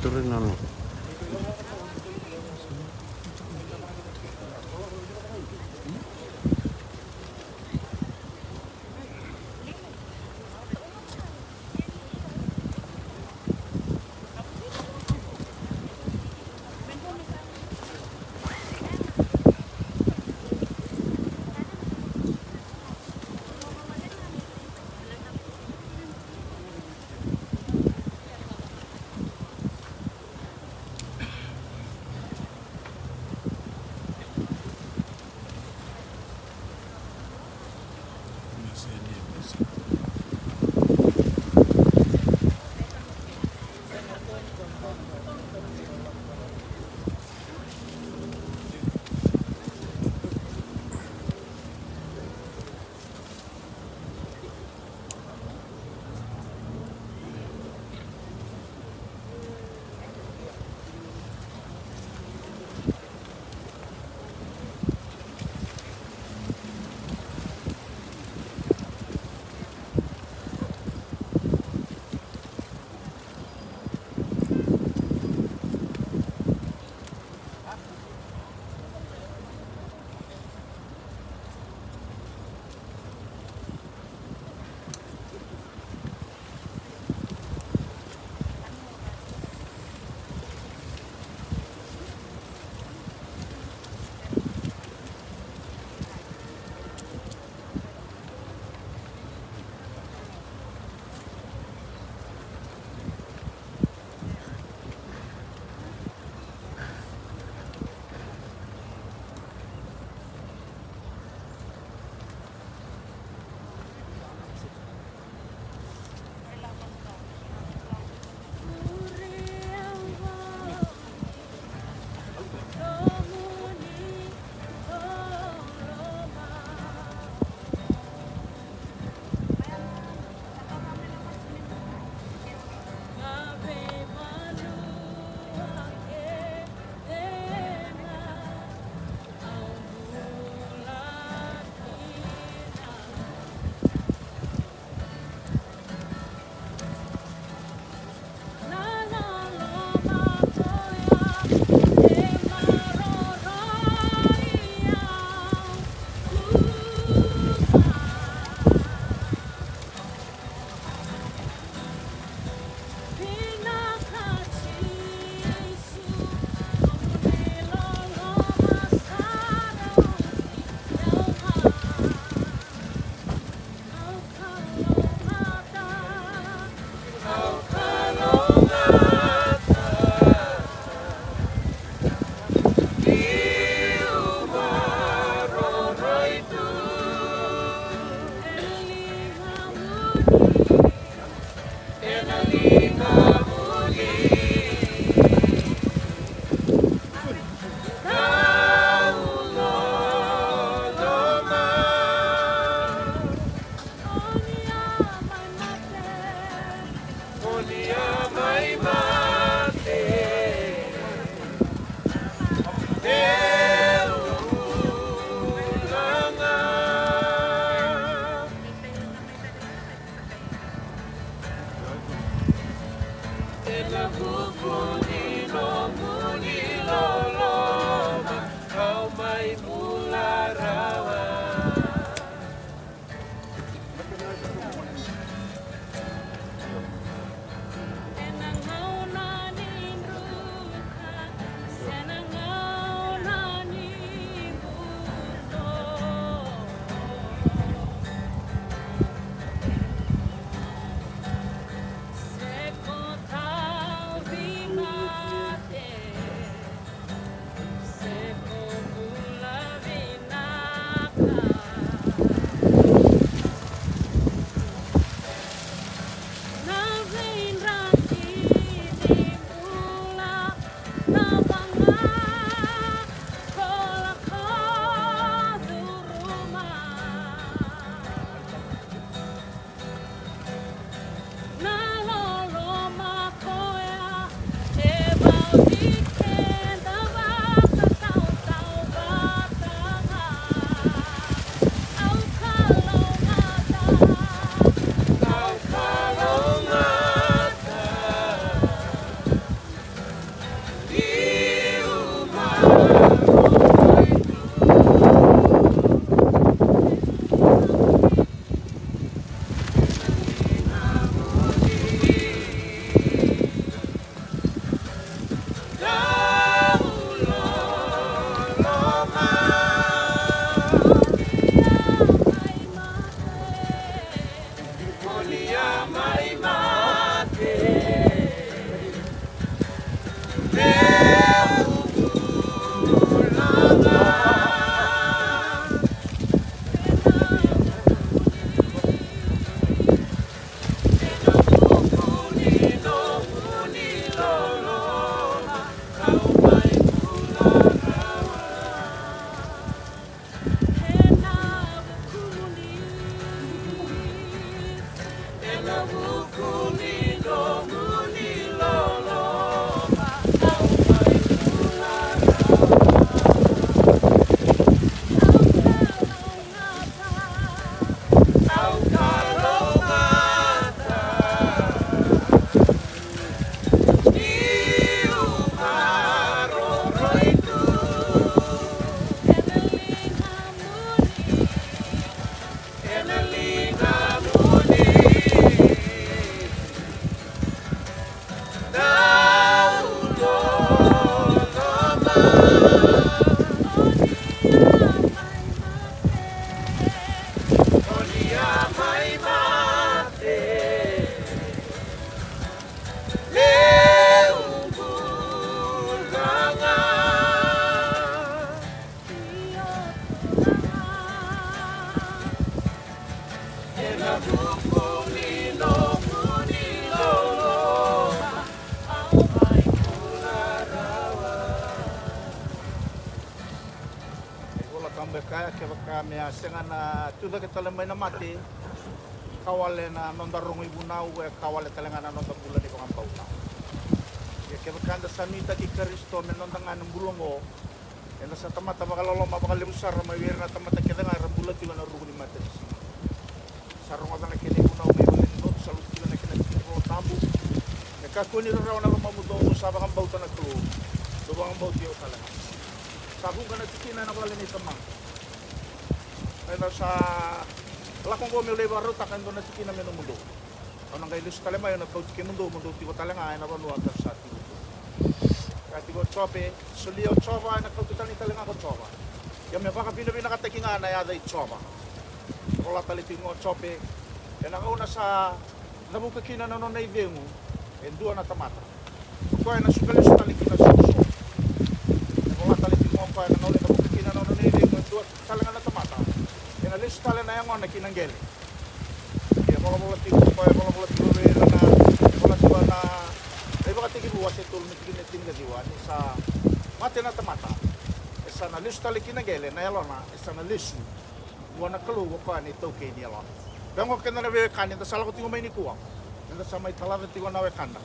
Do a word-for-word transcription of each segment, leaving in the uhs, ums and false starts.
Turi nanu. Ka me a sega na tu cake tale mai na mate, ka wale na noda rogo ivunau, e ka wale tale ga na noda bula ni vakabauta. Ia kevaka eda sa nuitaki Karisito me noda ga na bula oqo, eda sa tamata vakaloloma vakalevu sara mai vei ira na tamata kece ga era bula tiko ena ruku ni matanisiga. Sa rogoca na kena ivunau mai vale ni lotu, sa lotu tiko na kena tiki ni Vola Tabu. Me kakua ni rarawa na lomamu, dou sa vakabauta na Kalou, dou vakabauti au tale ga. Sa vuqa na tikina ena vale nei tamaqu. Eda sa lako oqo meu lai vakarautaka e dua na tikina me nomudou. Au na qai lesu tale mai, au na kauti kemudou mo dou tiko tale ga ena vanua ka sa tiko. Ka tiko o Jope, solia o Jiova, ena kauta tani tale ga ko Jiova. Ia me vakavinavinakataki ga na yaca i Jiova. Vola tale tiko o Jope, ena gauna sa cavuka kina na nona icegu e dua na tamata, o koya ena suka lesu tale kina soso. E vola tale tiko o koya, ena gauna e cavuka kina na nona icegu e dua tale ga na tamata, ena lesu tale na yagona ki na qele. Ia volavola tiko o koya, e volavola tiko vei ira na, e vola tiko na iVakatekivu wase tolu na tikina e tinikaciwa, ni sa mate na tamata, e sa na lesu tale ki na qele na yalona, e sa na lesu vua na Kalou, o koya na itaukei ni yalona. Vei oqo keda na veiwekani, eda sa lako tiko mai nikua, eda sa mai talaca tiko na wekada.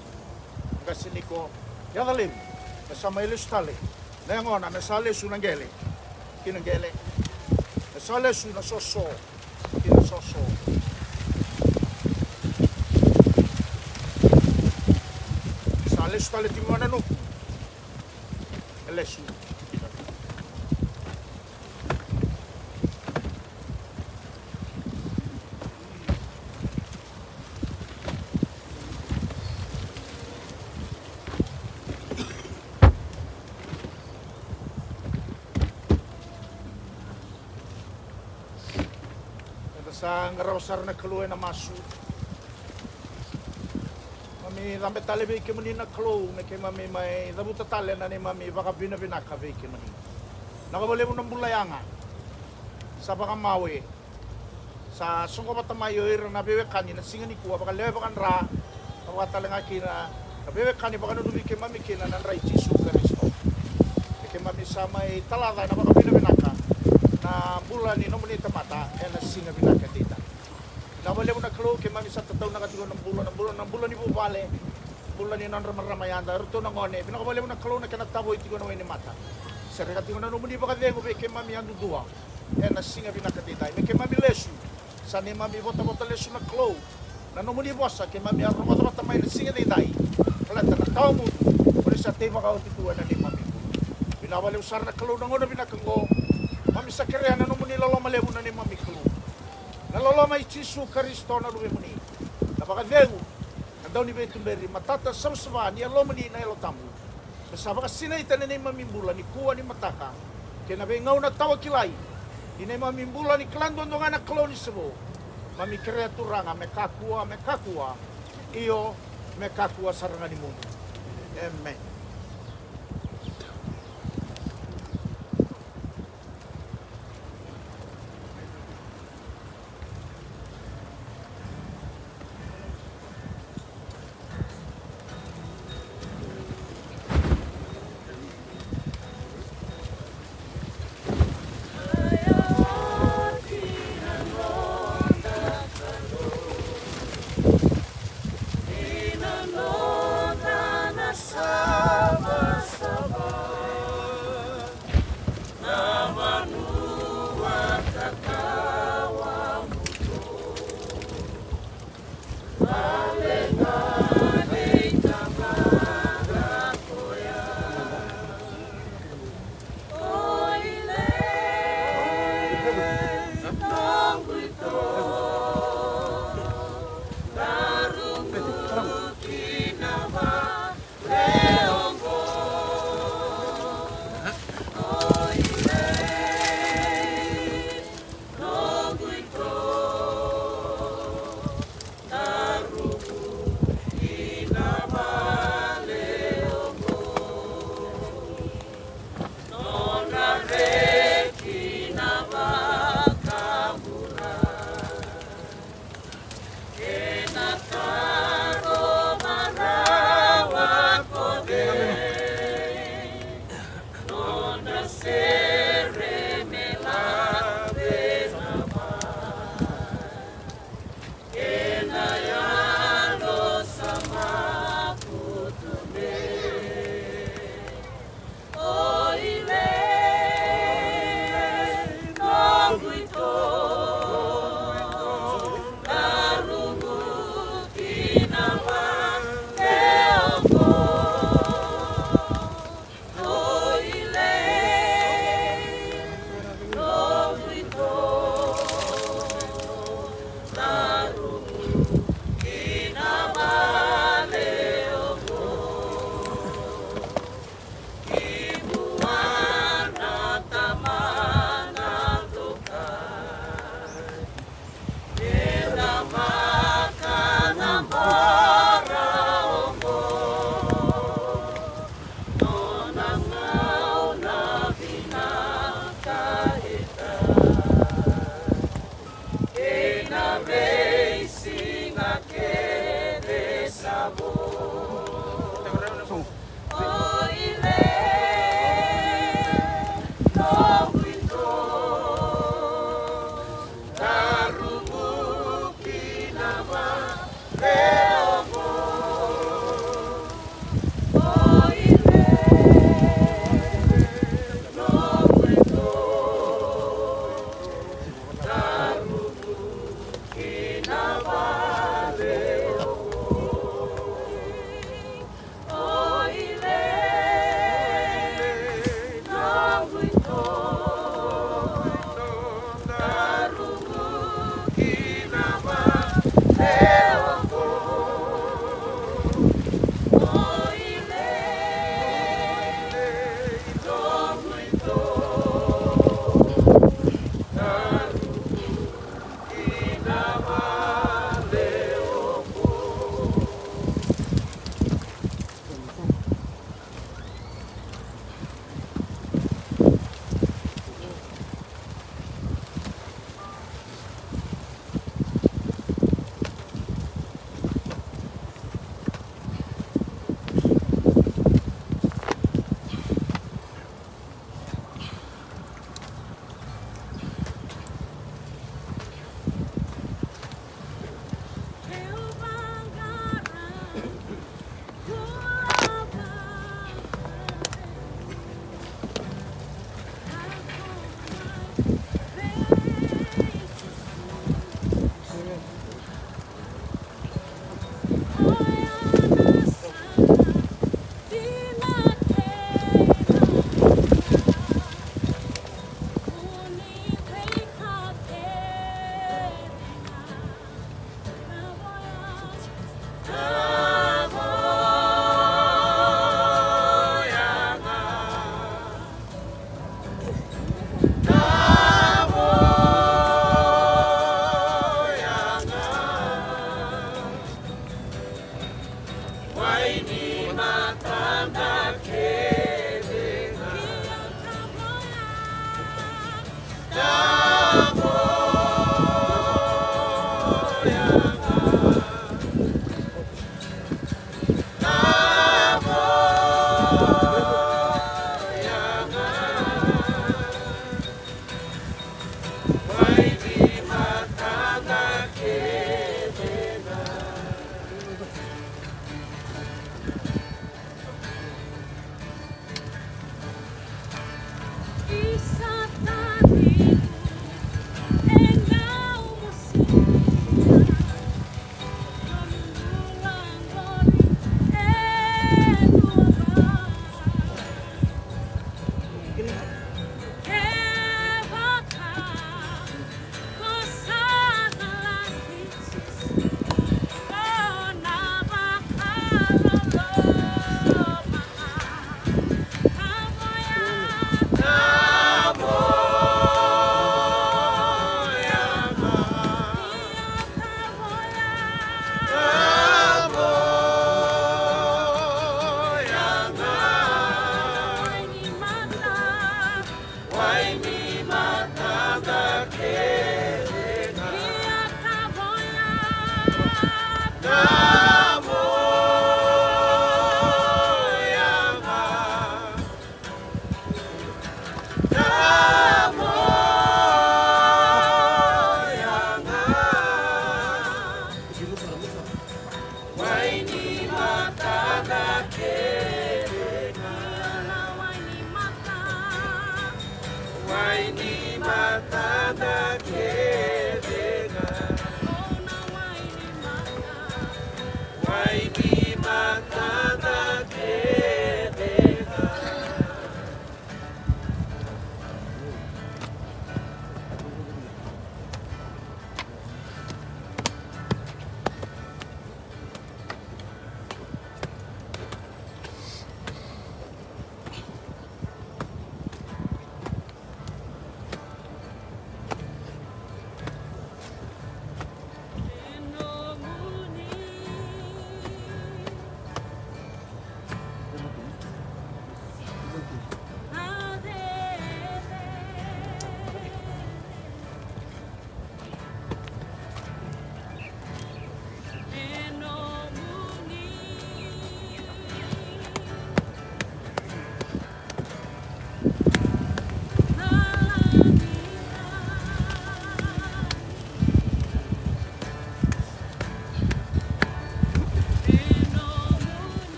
Qase ni ko yaca levu, me sa mai lesu tale na yagona, me sa lesu na qele ki na qele, me sa lesu na soso ki na soso. Sa lesu tale tiko na nuku, e lesu. Eda sa qarava sara na Kalou ena masu. Mami cabe tale vei kemuni na Kalou, me keimami mai cavuta tale na neimami vakavinavinaka vei kemuni. Vinaka vakalevu na bula yaga sa vakamawe, sa soqo vata mai o ira na veiwekani na siga nikua, vakalewe vakadra, ka vaka tale ga kina na veiwekani vakananumi keimami kina na dra i Jisu Karisito. Me keimami sa mai talaca ena vakavinavinaka na bula ni nomuni tamata ena siga vinaka edaidai. Vinaka vakalevu na Kalou, keimami sa tataunaka tiko na bula, na bula, na bula ni vuvale, bula ni nodra marama yada, eratou na gone. Vinaka vakalevu na Kalou na kena tavoi tiko na wainimata. Sereka tiko na nomuni vakacegu vei keimami yadudua ena siga vinaka edaidai. Me keimami lesu, sa neimami votavota lesu na Kalou. Na nomuni vosa keimami a rogoca vata mai na siga edaidai, baleta na tawamudu o ni sa tei vakaoti tu ena neimami bula. Vinaka vakalevu sara na Kalou na gauna vinaka oqo. Mami sa kerea na nomuni loloma levu na neimami Kalou, na loloma i Jisu Karisito na Luvemuni, na vakacegu, na dauniveituberi, matata savasava ni Yalomuni na Yalo Tabu, me sa vakasinaita na neimami bula nikua ni mataka kei na veigauna tawa kilai ni neimami bula ni kila duadua ga na Kalou ni se vo. Mami kerea Turaga me kakua, me kakua, io, me kakua sara ga ni mudu. Emeni.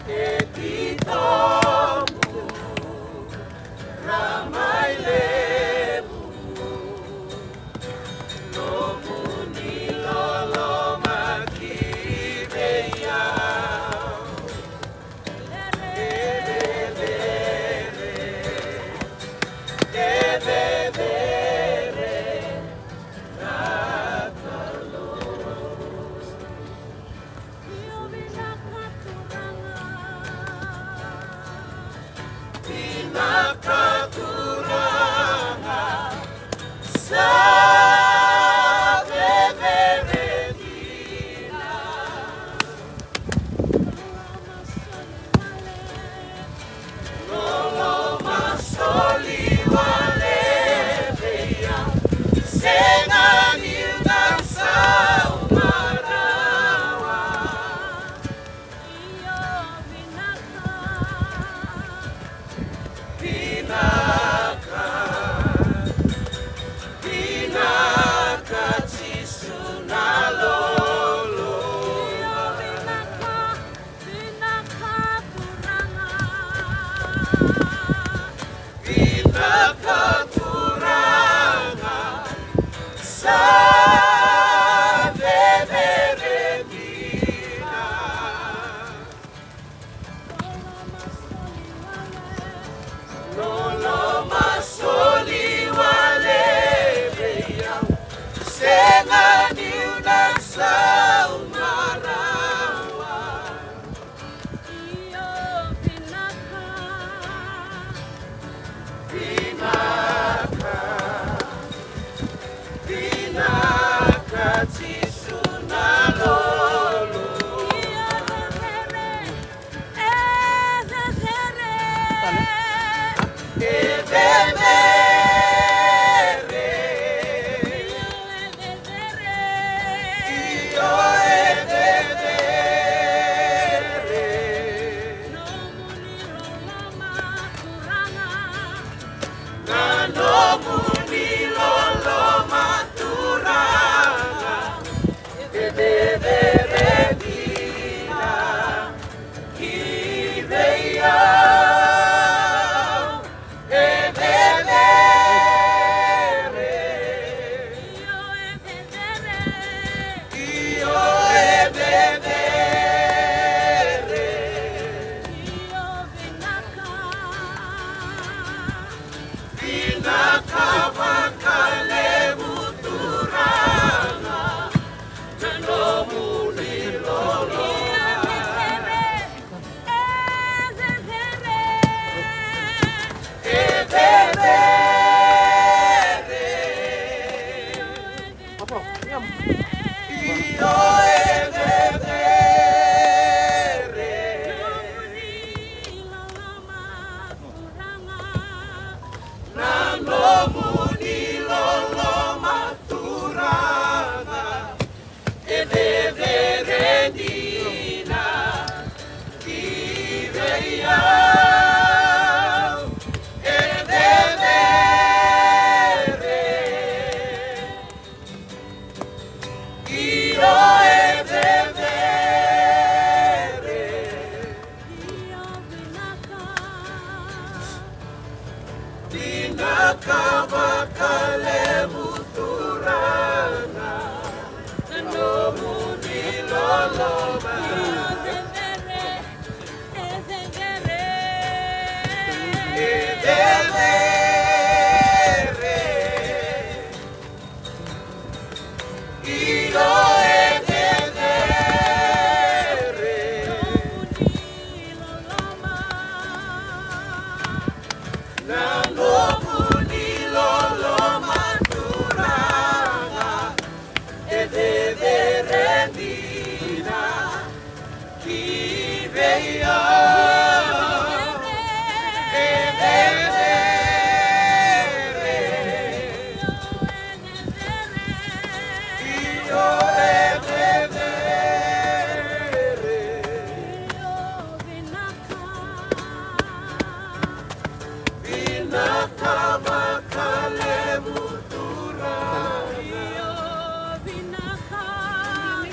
E titobu, Ra mai levu, nomuni loloma ki vei au. E vevere, e vevere, na Kalou. Io, vinaka Turaga. Vinaka Turaga, sa vevere dina. Loloma soli wale vei au, sega niu na sauma rawa. Io, vinaka. Vinaka, vinaka Jisu na loloma. Io, vinaka, vinaka Turaga. Vinaka Turaga, sa vevere dina. Loloma soli wale vei au, sega niu na sauma rawa. Io, vinaka. Vinaka, vinaka Jisu na loloma. Io, e vevere, e vevere. E vevere. Io, e vevere. Io, e vevere. Nomuni loloma Turaga. Na nomuni loloma Turaga, e vevere dina ki vei au. E vevere. Io, e vevere. Io, e vevere. Io, vinaka. Vinaka vakalevu Turaga, na nomuni loloma. E vevere. Io, e vevere. Na nomuni loloma Turaga, e vevere dina ki vei au, e vevere. Io, e vevere. Io, vinaka. Vinaka vakalevu Turaga, na nomuni loloma. Io, e vevere. E vevere. E vevere. Io, e vevere. Na nomuni loloma Turaga, e vevere dina ki vei au. E vevere. Io, e vevere. Vinaka vakalevu Turaga. Io, vinaka.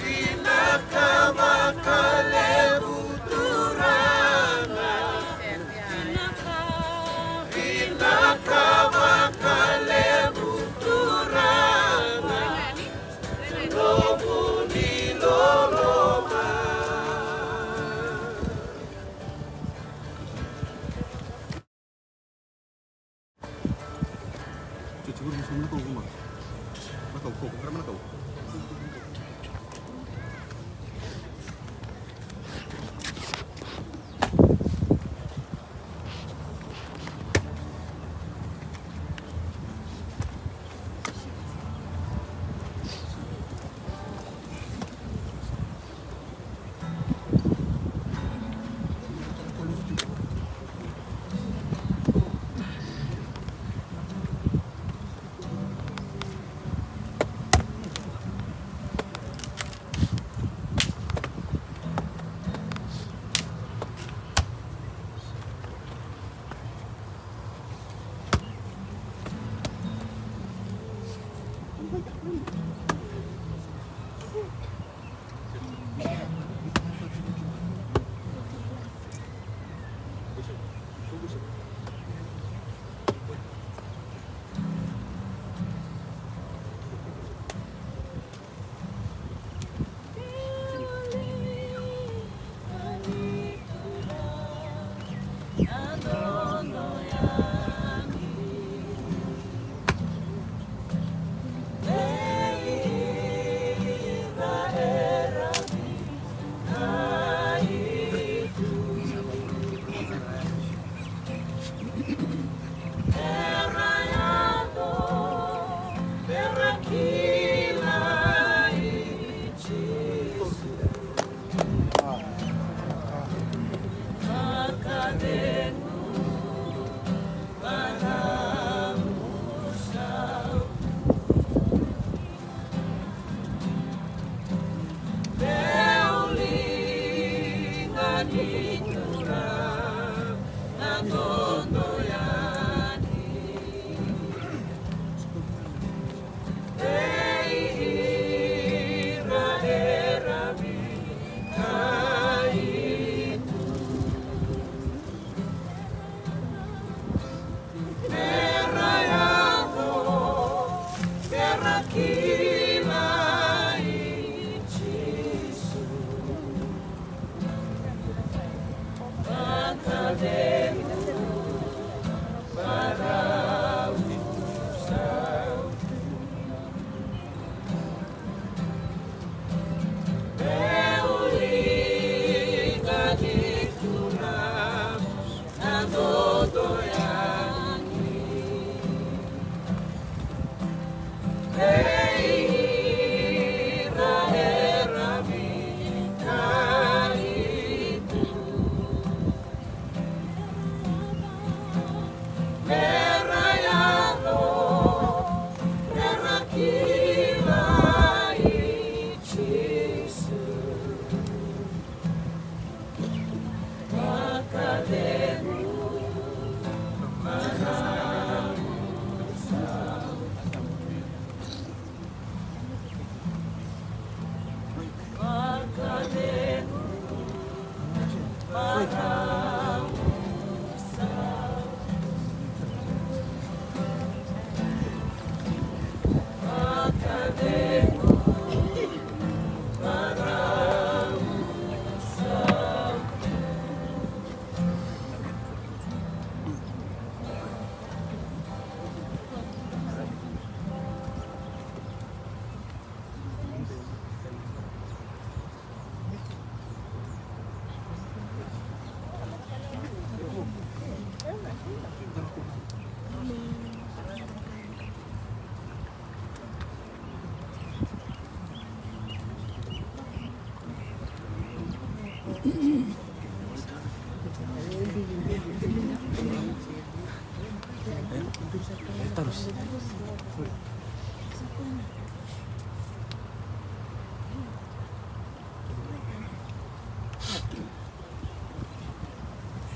Vinaka vakalevu Turaga.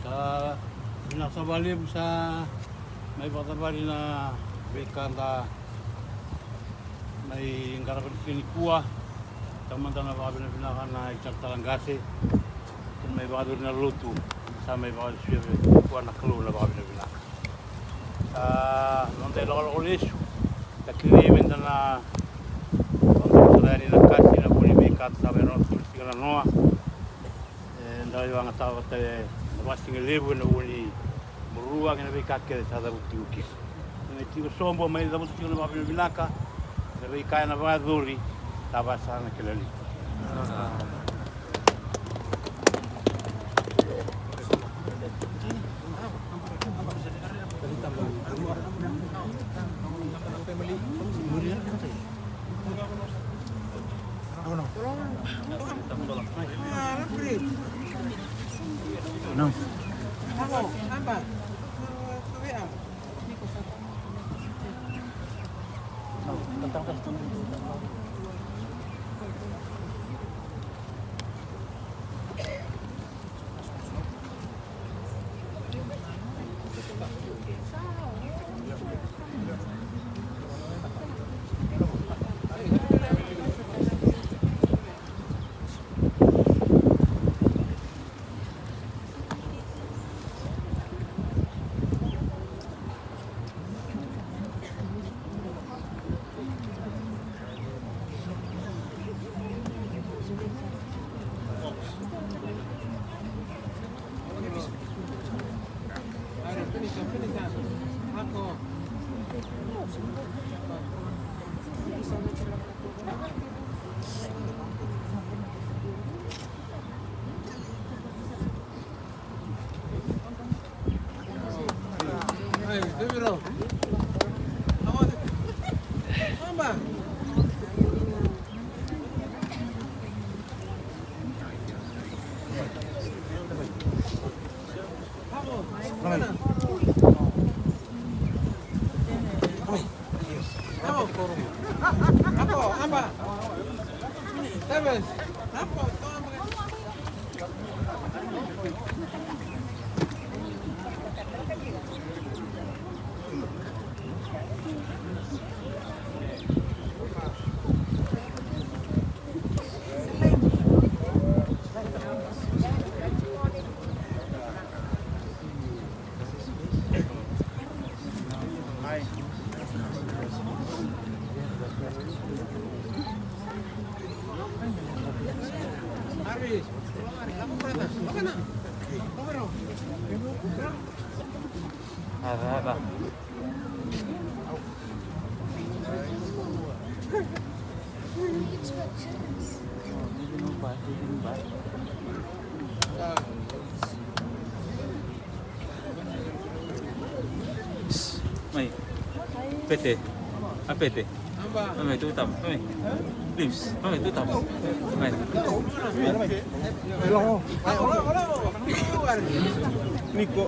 Sa vinaka sara vakalevu sa mai vakacavari na veika da mai qarava ni siga nikua. Taumada na vakavinavinaka na italatala qase. Sa mai vakayacori na lotu, sa mai vakasusuya vei koya na Kalou na vakavinavinaka. Sa noda ilakolako lesu, da kerei me da na vakadua sara yani na kasi ena vuku ni veika sa mai nona tolu tiko na noa. E, da vakayagataka vata na vakasigalevu ena vuku ni marua kei na veika kece sa cavuti tiko kina. Na tiko sobu mai cavuta tiko na vakavinavinaka. Na veika ena vakayacori. Tava sa na kele li. Mai. Pete. A pete. Mai, mai, tu tap. Mai. Lips. Mai, tu tap. Mai. Niko.